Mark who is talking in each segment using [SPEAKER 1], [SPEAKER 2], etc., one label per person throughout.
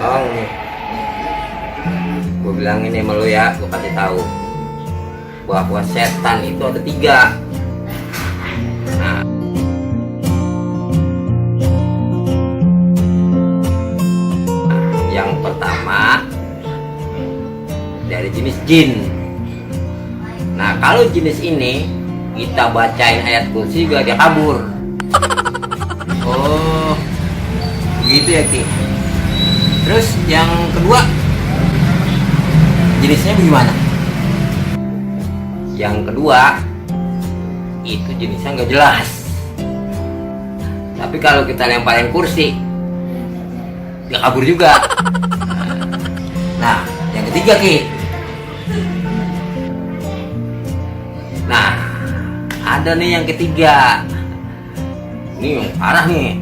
[SPEAKER 1] Tong nih, gue bilang ini sama lu ya, gue kasih tahu bahwa setan itu ada 3. Nah, yang pertama dari jenis jin. Nah, kalau jenis ini kita bacain ayat kursi juga dia kabur. Oh, begitu ya Ki. Terus yang kedua jenisnya bagaimana? Yang kedua itu jenisnya nggak jelas. Tapi kalau kita lemparin kursi dia kabur juga. Nah, yang ketiga Ki. Nah, ada nih yang ketiga. Ini yang parah nih.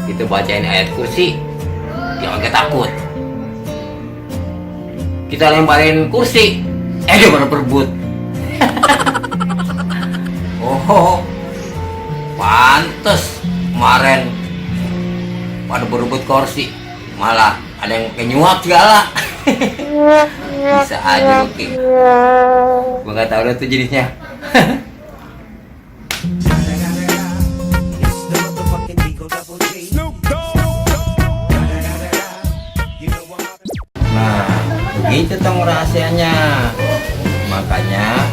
[SPEAKER 1] Kita bacain ayat kursi dia agak takut. Kita lemparin kursi dia baru berebut. Oh, pantes kemarin pada berebut kursi, malah ada yang kenyuap segala. Bisa aja lu Ki. Gua nggak tahu lah tuh jenisnya. Nah, begitu tong rahasianya. Makanya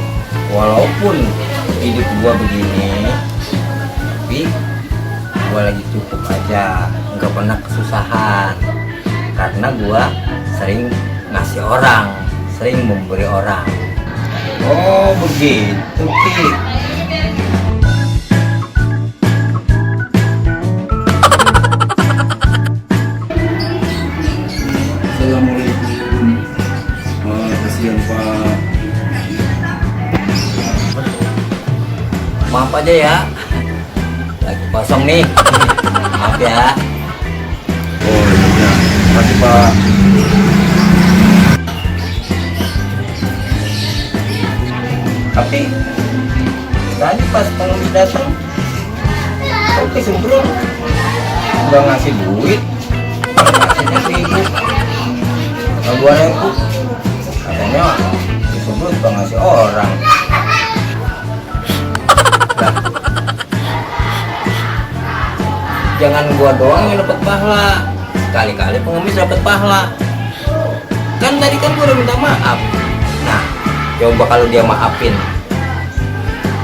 [SPEAKER 1] walaupun hidup gua begini, tapi gua lagi cukup aja, nggak pernah kesusahan. Karena gua sering ngasih orang, sering memberi orang. Oh begitu Ki.
[SPEAKER 2] Assalamualaikum. Kasihan Pak.
[SPEAKER 1] Maaf aja ya, lagi kosong nih. Maaf ya.
[SPEAKER 2] Oh iya, makasih Pak.
[SPEAKER 1] Tapi tadi pas pengemis datang, oke sembrono udah ngasih duit, kasihnya 1.000 atau 2.000, katanya disebut udah ngasih orang. Nah, jangan gua doang yang dapat pahala, sekali-kali pengemis dapat pahala. Kan tadi kan gua udah minta maaf. Nah, coba kalau dia maafin,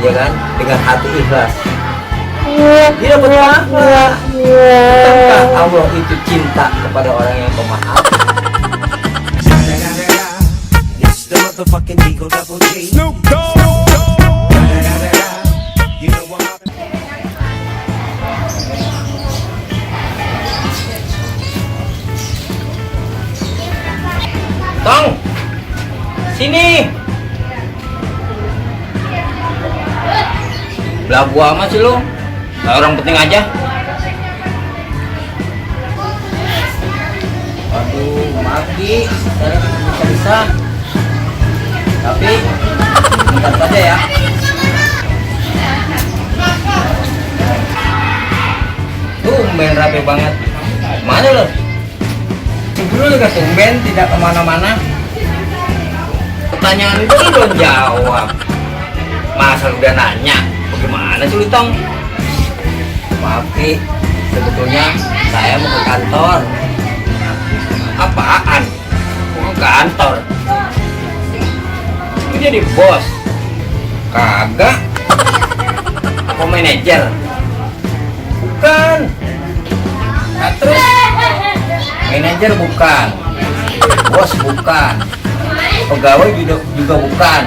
[SPEAKER 1] ya kan, dengan hati ikhlas, dia dapat pahala. Bukankah Allah itu cinta kepada orang yang pemaaf? Tong, sini. Belagu amat sih lu, kayak orang penting aja. Aduh, maaf Ki, saya bisa. Tapi bentar saja ya. Tumben rapi banget. Mana lo? Dulu juga tumben tidak kemana-mana. Pertanyaan gue belum jawab. Masa udah nanya? Bagaimana sih lu Tong? Maaf Ki, sebetulnya saya mau ke kantor. Apaan? Mau ke kantor? Lu jadi bos? Kagak. Apa manajer? Bukan. Nah, terus manajer bukan, bos bukan, pegawai juga bukan.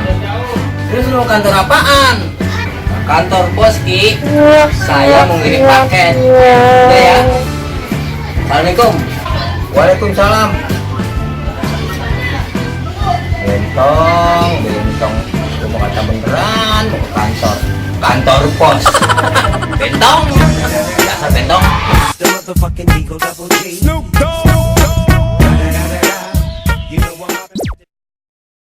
[SPEAKER 1] Terus lu kantor apaan? Kantor bos Ki. Saya mau ngirim paket. Udah ya. Assalamualaikum. Waalaikumsalam. Bentong. Lu mau kata beneran mau ke kantor? Kantor pos. Bentong. Dasar bentong.
[SPEAKER 3] The motherfucking Eagle Double G. Snoop Dogg.